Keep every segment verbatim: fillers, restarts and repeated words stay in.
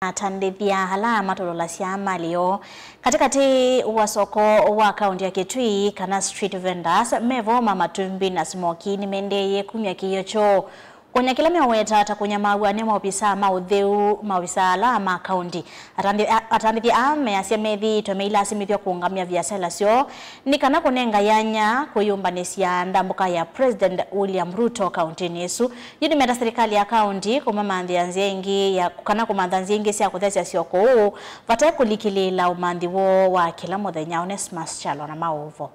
Atandĩthya ala matũlũlasya malĩ yoo katĩkatĩ wa soko wa kaũnti ya Kitui kana street vendors, mevo ma matumbi na smoki nĩmendeeie kumya kĩĩo kyoo. Kwony'a kĩla meweta ta kũnyamaaw'a nĩ maovisaa ma ũtheu, maovisaa ala ma kaũnti. Atandĩ-, a-, atandĩthya aa measya methĩĩtwe meilasimĩthw'a kũũngamya viasala syoo nĩ kana kũnenga yanya kwĩyũmbanĩsya ndambũka ya President William Ruto kaũntinĩ ĩsu. Yu nĩmeta silikalĩ ya kaũnti kũmamanthĩa nzĩa ĩngĩ ya, kana kũmantha nzĩa ingĩ sya kũthesya syo kũu vate kũlikĩlĩĩla ũmanthi woo wa kĩla mũthenya. Onesmus Kyalo na maũvo.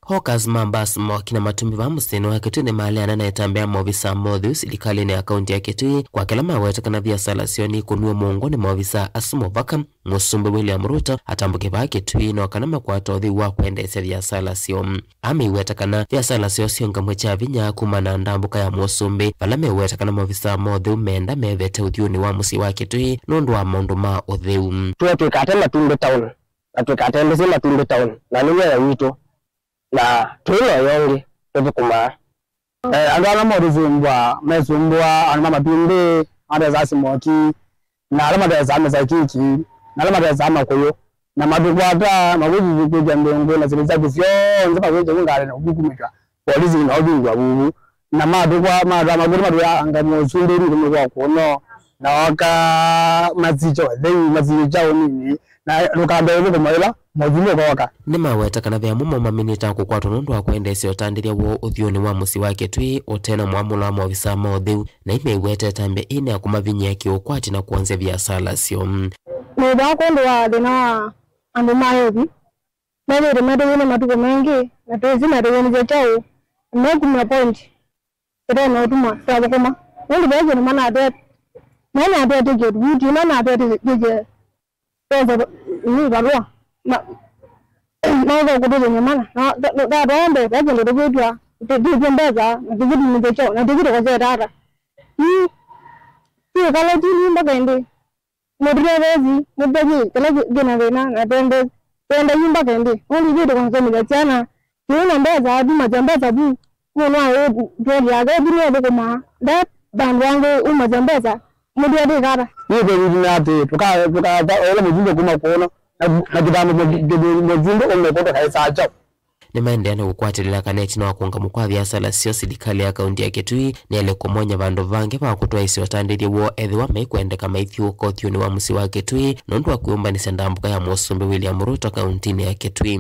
Hawkers ma mbaa, smoki na matumbi vaa mũsyĩnĩ wa Kitui nĩmaleana na ĩtambya ya maovisaa ma ũtheu silikalĩnĩ ya kaũnti ya Kitui kwa kĩla maweta kana viasala syoo nĩikũnw'e mũongo nĩ maovisaa asu movaka. Mũsumbĩ William Ruto atambũke vaa Kitui no kana makwata ũtheu wa kwendeesya viasala syoo. Ameiweta kana viasala syoo syĩũngamw'e kya vinya kuma na ndambũka ya mũsumbĩ, vala meweta kana maovisaa ma ũtheu meenda mevete ũthyũnĩ wa mũsyĩ wa Kitui nũndũ wa maũndũ ma ũtheu. Tuo twĩkate Matumbĩ Town, na twĩkatembesye Matumbĩ Town, na nĩ wĩa witũ, na tũi na ũya ũngĩ tũthũkũmaa. Eh, andũ ala matũsumbũa, mesumbũa andũ ma Matumbĩ, matesaa simoki, na ala matesaa mĩsakiki, na ala matesaa makũyũ, na matũkwata, makwĩthukĩĩsya ndũngũ na syĩndũ syaku syonthe, makwĩkya vu ngalĩ na kũkumĩtw'a polisi na ũvingũa vuvu. Na matũkwa, matwaa makũlũ matwĩanga mũsumbĩ nĩ kũmĩkwa kũno, na oka masikya ũtheu, masikya ũnini, na ndũkambe ũthũkũma ĩla mũthũmũ ũkoka. Nĩmaweta kana ve amwe moo maminĩte kũkwatwa nũndũ wa kwendeesya ũtandĩthya woo ũthyũnĩ wa mũsyĩ wa Kitui ũte na mwamũlo wa maovisaa ma ũtheu, na imeiweta ĩtambya ĩĩ nĩ ya kũmavinyĩa kĩũkwati na kwonzya viasala syoo. Nĩthwa kwondũ wa thĩna wa andũ ma ethi, methĩĩtwe matũw'ĩne matukũ maingĩ, na twĩsĩ matũw'ĩnĩsya kyaũ, na mekumya point ĩtonya ũtuma twathũkũma. Nũndũ ve kĩndũ manatwetĩkĩtie, manatwetĩkĩtie, yu ti manatwetĩkĩtie pesa, nĩ valũa, ma-, maũka kũtũthĩny'a mana. Na, na, na, na twaombe, ve kĩndũ tũkwĩtwa, tũ-, tũtw'ĩtye mbesa, na tũkĩtumĩthya kyaũ, na tũkĩtũkosete ata. Yu, twĩkala ti ni mpaka ĩndĩ. Mũtũtetheesye, mũtethye kĩla kĩ-, kĩna thĩna, na twende, twende yu mpaka ĩndĩ. Nũndũ ithyĩ tũkasomethya syana, tũi na mbesa, tumasya mbesa vu, mũndũ aĩ tweli yake, ĩthi nĩũthũkũmaa, nde vandũ angĩ umasya mbesa, mũtwetĩka ata? Nĩ kwĩthukĩĩsya atĩ tũka-, tũkatha ũla mũsumbĩ kuma kũno, na, na kĩthambo mũsumbĩ ũmwe kũtũ kaĩsaa kyaũ. Nĩmaendeea nĩ kũkwatĩlĩla kana ĩtina wa kũũngamw'a kwa viasala syoo, silikalĩ ya kaũnti ya Kitui nĩyaĩle kũmony'a vandũ vangĩ va kũtwaĩĩsya ũtandĩthya woo ethĩwa maikwendeka maithyũũka ũthyũnĩ wa mũsyĩ wa Kitui nũndũ wa kwĩyũmbanĩsya ndambũka ya mũsumbĩ William Ruto kaũntinĩ ya Kitui.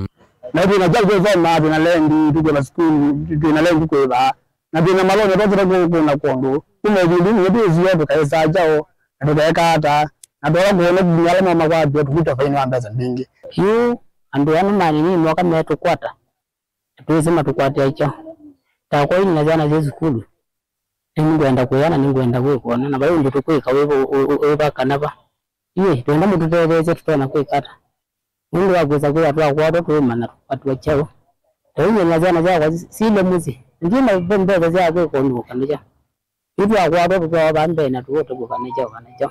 Na twĩna kyaũ kĩsoma, twĩna lendi, tũkwĩva sukulu, twĩna lendi kũĩva, na twĩna malonĩ twasĩta kũna kũndũ. Kuma ĩvinda nĩ twĩsio tũkaĩsaa kyaũ, na tũkeeka ata, na tũla kũona nginya ala mamakwatĩwa tũkwĩtwa vainĩ wa mbesa mbingĩ. Yu andũ aa nĩmanini moka metũkwata, na twĩsĩ matũkwatĩa kyaũ. Takwa ĩĩ nĩna syana syĩ sukulu, nĩngwenda kũya na nĩngwenda kwĩka ũna, na vai ũndũ tũkwĩka wĩ va, wĩ, wĩ, wĩ va kana va. Ĩĩ, twenda mũtũtetheesye tũtonya kwĩka ata? Nũndũ wa kwĩsa kwĩthwa twakwatwa tũũmanya tũkwatiwa kyaũ. Ta yu nyie na syana syakwa si-, silĩ mũsyĩ, na ndyĩ na mbesa sya kwĩka ũndũ ũkanĩkya. Yu twakwatwa tũtwawa vaa mbee na tũũte kũkanĩkya, ũkanĩkya.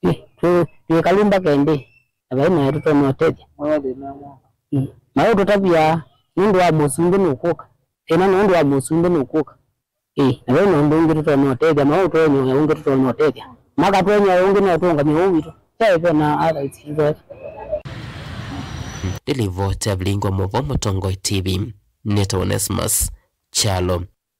Ĩ, twĩ, twĩkalũ mbaka ĩndĩ, na vai naĩ tũtonya ũtethya. Mm. Maũtũtavya nũndũ wa mũsumbĩ nũkũka. Thĩna nĩ ũndũ wa mũsumbĩ nũkũka. Ĩ, na vai na ũndũ ũngĩ tũtonya ũtethya, maũtũtonya ũngĩ tũtonya ũtethya. Makatũtonya ũngĩ no tũũngamye ũũ witũ. Kyaĩ ve na other issues. Nĩ livoti ya Vilingi wa Maũvoo Mũtongoi T V, nĩtawa Onesmus Kyalo.